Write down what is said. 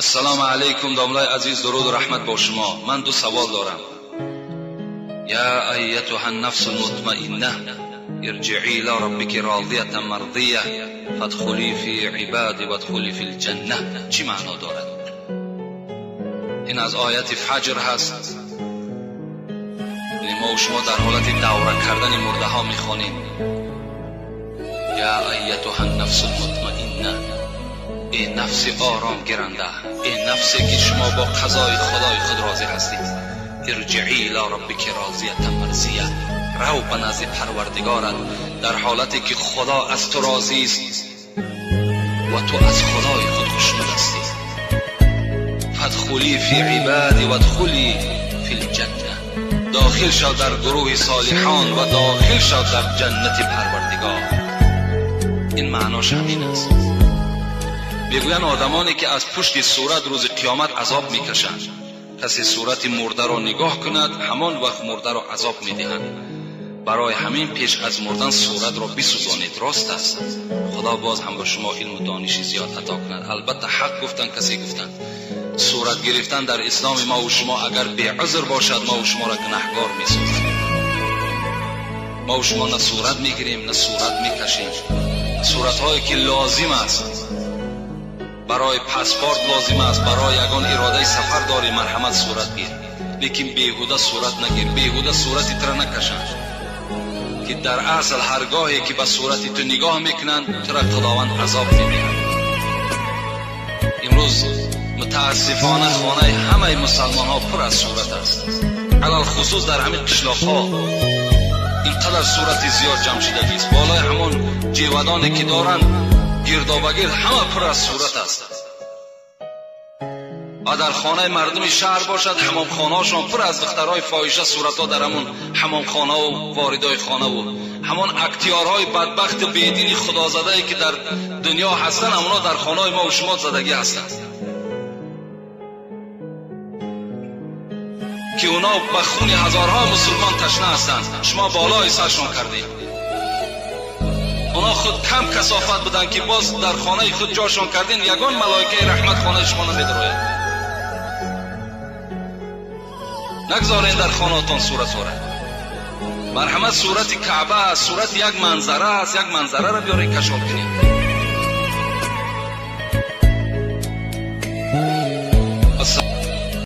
Ассалому алайкум, домлаи азиз, дуруду раҳмат бо шумо. Ман ду савол дорам. Я айятуҳа нафсу лмутмаинна ирҷиӣ ила роббики розиятан мардия фадхулӣ фи ибади вадхулӣ фи лҷанна чӣ маъно дорад? Ин аз ояти фаҷр ҳаст. Яъне мо шумо дар ҳолати давра кардани мурдаҳо мехонем. Я айятуҳа нафсу лмутмаинна, эй нафси ором гиранда, эй нафсе ки шумо бо қазои худои худ розӣ ҳастед, ирҷиӣ ила роббики розиятан марзия, рав ба назди парвардигорат дар ҳолате ки худо аз ту розист ва ту аз худои худ хушнуд ҳастӣ. Фадхулӣ фи ибади вадхулӣ фи лҷанна, дохил шав дар гурӯҳи солиҳон ва дохил шав дар ҷаннати парвардигор. Ин маънош ҳамин аст. Мегӯянд, одамоне ки аз пушти сурат рӯзи қиёмат азоб мекашанд, касе сурати мурдаро нигоҳ кунад, ҳамон вақт мурдаро азоб медиҳанд. Барои ҳамин пеш аз мурдан суратро бисӯзонед. Рост аст. Худо боз ҳам ба шумо илму дониши зиёд ато кунад. Албатта, ҳақ гуфтан, касе гуфтан, сурат гирифтан дар исломи мову шумо агар беузр бошад, мову шуморо гунаҳгор месозад. Мову шумо на сурат мегирем, на сурат мекашем. Суратҳое ки лозим аст, барои паспорт лозим аст, барои ягон иродаи сафар дорӣ, марҳамат, сурат гир, лекин беҳуда сурат нагир, беҳуда сурати тура накашанд, ки дар асл ҳаргоҳе ки ба сурати ту нигоҳ мекунанд, тура худованд азоб медиҳад. Имрӯз мутаассифона хонаи ҳамаи мусалмонҳо пур аз сурат аст. Алалхусус дар ҳамин қишлоқҳо ин қадар сурати зиёд ҷамъ шидагист. Болои ҳамон ҷевадоне ки доранд, гирдобагирд ҳама пур аз сурат аст. Ва дар хонаи мардуми шаҳр бошад, ҳамомхонаҳошон пур аз духтарҳои фоҳиша, суратҳо дар ҳамон ҳамомхонаву воридои хонаву ҳамон актиёрҳои бадбахту бедини худозадае ки дар дунё ҳастанд, ҳамонҳо дар хонаҳои мо шумо задагӣ ҳастанд, ки اونا ба хуни ҳазорҳо мусулмон ташна ҳастанд. Шумо болои саршон кардед. اونا худ кам касофат буданд, ки боз дар хонаи худ ҷошон кардин. Ягон малоикаи раҳмат хонаи шумо намедарояд. Нагзорен дар хонаотон суратҳора. Марҳамат, сурати Каъба аст, сурати як манзара аст, як манзараро биёред, кашол кунед.